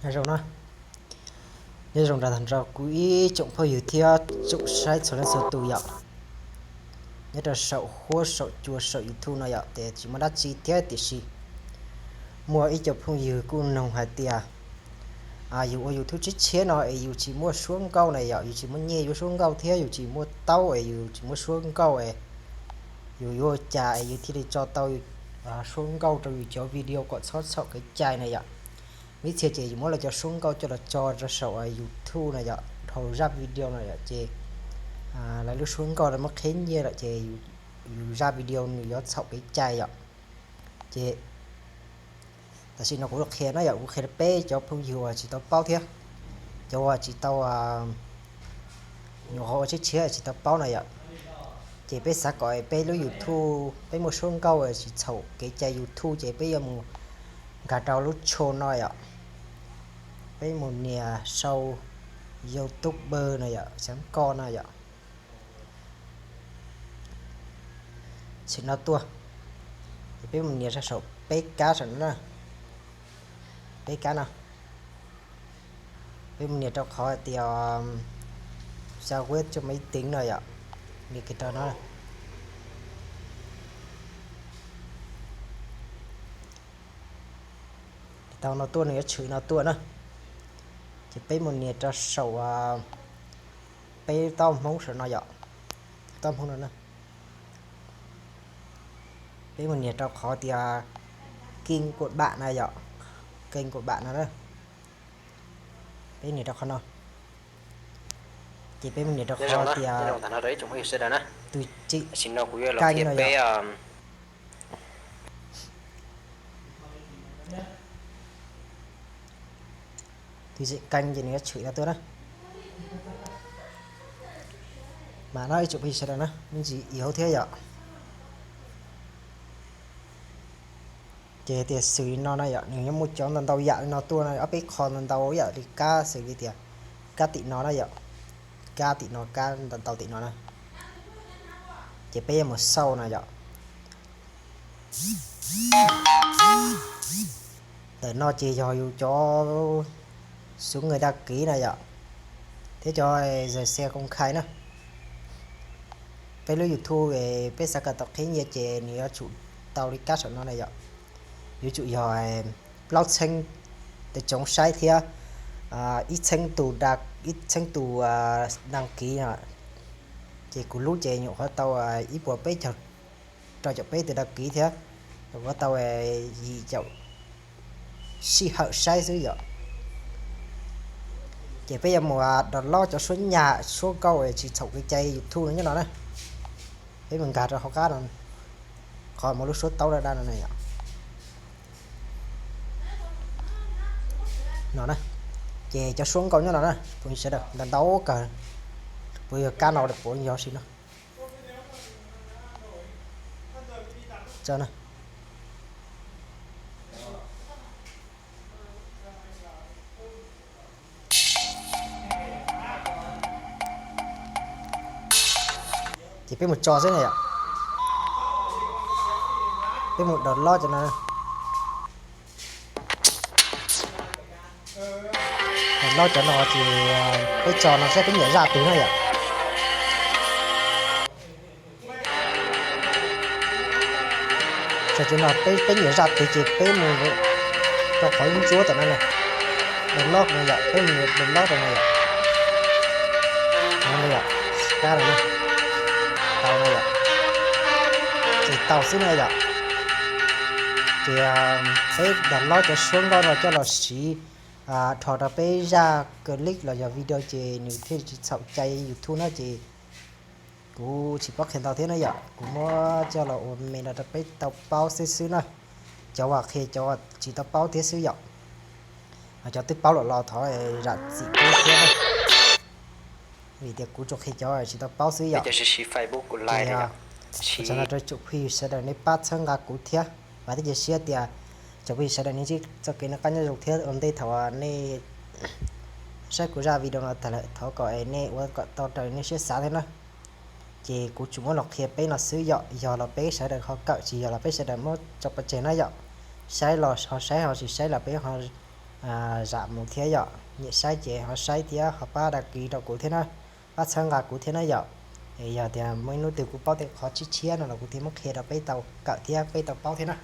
Nyob zoo na, nyob zoo rau tag nrho kuv ib tsoom phooj ywg thiab tsoom saib txhua leej txhua tus yom. Nyob rau saum huab saum cua saum YouTube no yom, ces tsis muaj dab tsi thiab tiam sis muaj ib co phooj ywg kuj nug hais tias yus ua YouTube tshiab tshiab no es yus tsis muaj suab nkauj na yom, yus tsis muaj nyiaj yuav suab nkauj thiab yus tsis muaj taub es yus tsis muaj suab nkauj es yus yuav ua cas es yus thiaj li tso tau suab nkauj rau yus cov video kom txhob txhaum kev cai na yom. Ib txhia ces yus muab lawv cov suab nkauj coj los tso rau saum YouTube na yom, dhau zaj video no yom, ces lawv lub suab nkauj lawv muab qhib nyiaj lawm ces yus zaj video nws yuav txhaum kev cai yom. Ces tam sim no kuv qhia na yom, kuv qhia rau peb cov phooj ywg uas tsis tau paub thiab cov uas tsis tau nyuam qhuav ua tshiab tshiab tsis tau paub na yom. Ces peb xav kom peb lub YouTube peb muaj suab nkauj tsis txhaum kev cai YouTube ces peb yuav mus nkag rau lub tsho no yom. Peb mus nias sau YouTuber no yom, xeev koj no yom. Tshwm no tuaj, ces peb mus nias rau saum peb kab saum no na, peb kab no. Peb mus nias rau qhov tias xa web cho máy tính no yom, nias kiag rau no. Tau no tuaj nws yuav tshwm no tuaj na. Ces peb mus nias rau saum peb taub hmoob saum no yom, taub hmoob no na. Peb mus nias rau qhov tias kênh của bạn na yom, kênh của bạn no na. Peb nias rau qhov no. Ces peb mus nias rau qhov tias tus tswv kênh no yom. Tus tswv kênh ces nws yuav tshwm no tuaj na. Mas no ib tsoom phooj ywg sawv daws na, me ntsis ib hauv thiab yom. Ces tias xws li no na yom, nws yuav muaj cov ntau ntau yam li no tuaj na, ob peb qho ntau ntau yam li kab xws li tias kab tim no na yom, kab tim no, kab ntau ntau tim no na. Ces peb yuav mus xauj no yom. Ntawm no ces yog yus cov số người đăng ký na yom, thiab cov giờ xem công khai na. Peb lub YouTube peb xav kom tau qhib nyiaj ces nws yuav tsum tau li kab saum no na yom. Yuav tsum yog plaub txheeb tus tsoom saib thiab ib txheeb tus, ib txheeb tus đăng ký no. Ces kuv lub ces nyuam qhuav tau ib puas peb caug rau caum peb tus đăng ký thiab, nyuam qhuav tau yim caum sij hawm saib xwb yom. Ces peb yuav mus download cov suab nyam suab nkauj tsis txhaum kev cai YouTube no nyob no na. Peb mus nkag rau hauv qab no, qhov muaj lub suab taub daj daj no na yom. No na, ces cov suab nkauj nyob no na, phooj ywg sawv daws, ntau ntau kawg, puas yog kab no puas yog si no. Ces peb mus tso xwb na yom. Peb mus download cov no. Download cov no ces peb tso no saib peb nyiam zaj twg na yom. Tso cov no peb, peb nyiam zaj twg ces peb mus rau qhov ntsuab tam no na. Download no yom, peb mus download rau no yom. No yom, kab no na. Tau no yom. Ces tau xwb na yom. Ces peb download cov suab nkauj no coj los siv dhos rau peb zaj clip los yog video ces nws thiaj tsis txhaum cai YouTube na ces kuv tsis paub qhia ntau thiab na yom, kuv muab coj los ua me no rau peb tau paub xwb xwb na. Cov uas qhia cov uas tsis tau paub thiab xwb yom. Cov twb paub los los thov zam txim pub thiab na. Vim tias kuv tsuas qhia cov tsis tau paub xwb yom. Ces ua tsaug ntau rau tsoom phooj ywg sawv daws nej pab txhawb nqa kuv thiab, vam thiab cia siab tias tsoom phooj ywg sawv daws nej ntsib txoj kev noj qab nyob zoo thiab ua ntej thaum nej saib kuv zaj video no tag lawm thov kom nej ua kom tau raws nej siab xav thiab na. Ces kuv tsuas muab los qhia peb no xwb yom, yog los peb sawv daws ho kawm, tsis yog los peb sawv daws muab tso pov tseg na yom. Saib los ho saib, ho tsis saib los peb ho zam mus thiab yom. Nyiam saib ces ho saib thiab ho pab đăng ký rau kuv thiab na, pab txhawb nqa kuv thiab na yom. Es yog tias muaj ib hnub twg kuv paub tej qhov tshiab tshiab no los kuv thiaj muab qhia rau peb tau kawm thiab peb tau paub thiab na.